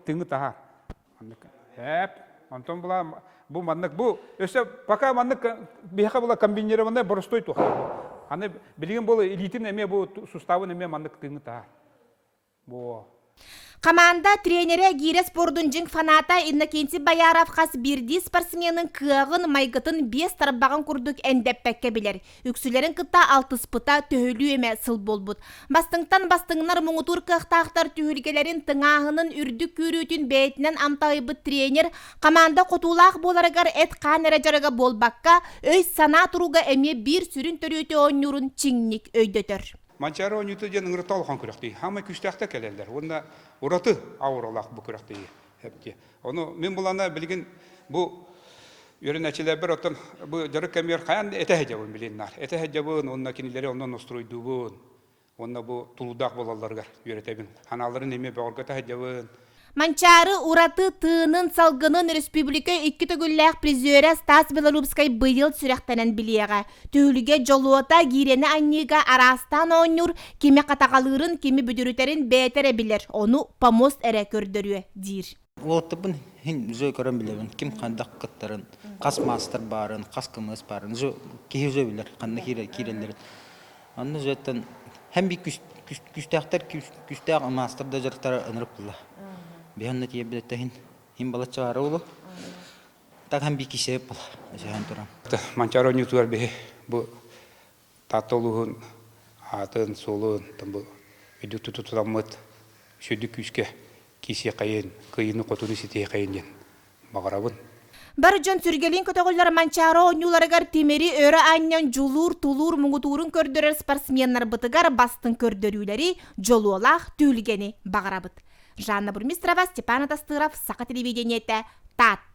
тыҥы таһаар. Маннык. Эп. Онтон була бу маннык бу өссө пока маннык биһиэхэ була комбинированный боростой туох. Аны билигин бу илиитин эмиэ бу суставын эмиэ маннык тыҥы таһаар. Бу Хамаанда тренерэ гиирэ спордун дьиҥ фаната Иннокентий Бояров хас биирдии спортсменын кыаҕын, майгытын биэс тарбаҕын курдук эндэппэккэ билэр. Үксүлэрин кытта алтыспыта төһөлүү эмэ сыл буолбут. Бастыҥтан бастыҥнар муҥутуур кыахтаахтар түһүлгэлэрин тыҥааһынын үрдүк күүрүүтүн бэйэтинэн амтаһыйбыт тренер хамаанда хотуулаах буоларыгар эт-хаан эрэ дьарыга буолбакка, өй-санаа туруга эмиэ биир сүрүн төрүөтү оонньуурун чиҥник өйдөтөр. Манчаары оонньуута диэн ыҥырыта улахан күрэхтэһии. Хаамай күүстээхтэр кэлэллэр уонна ураты ауралаах бу күрэхтэһии. Эптиэ. Ону мин булана билигин бу үөрэнээччилэрбэр оттон бу дьарык кэмигэр хайаан этэ сылдьабын билин наар. Этэ сылдьабын уонна кинилэри онно ностуруйдуубун. Уонна бу тулуурдаах буолалларыгар үөрэтэбин. Ханааларын эмиэ бөҕөргөтө сылдьабын. Манчаары ураты тыынын, салгынын республика икки төгүллээх призерэ Стас Белолюбскай быйыл сүрэхтэнэн билиэҕэ. Түһүлгэ дьолуота гиирэни анньыыга араастаан оонньуур, кими хатаҕалыырын, кими бүдүрүтэрин бэйэтэ эрэ билэр, ону помост эрэ көрдөрүө диир. Уолаттарбын иһин уже көрөн билэбин, ким хайдах кыттарын, хас маастар баарын, хас кымыс баарын, уже киһи уже билэр, ханна киирэллэрин. Онно дьэттэн һэм би күүстээхтэр күүстээх маастар да дьарыктара ынырык булла. Биһанна тиийбит иһин иһин балачча баара буолу. Так һэм би кисээп була. Өсөһөн туран. Манчаары оонньуутугар биһи бу Таатта улууһун аатын, суолун бу үрдүк тутутуламмыт сүрдүк күүскэ киисиэхэйин, кыайыыны-хотууну ситиһиэхэйин диэн баҕарабын. Бар дьон сүргэлиин көтөҕүллэр Манчаары оонньууларыгар тимири өрө анньан дьулуур, тулуур муҥутуурун көрдөрөр спортсменнарбытыгар бастыҥ көрдөрүүлэри, дьолуолаах түһүлгэни баҕарабыт. Жанна Бурмистрова, Степан Атастыров, Саха телевидениетэ, Таатта.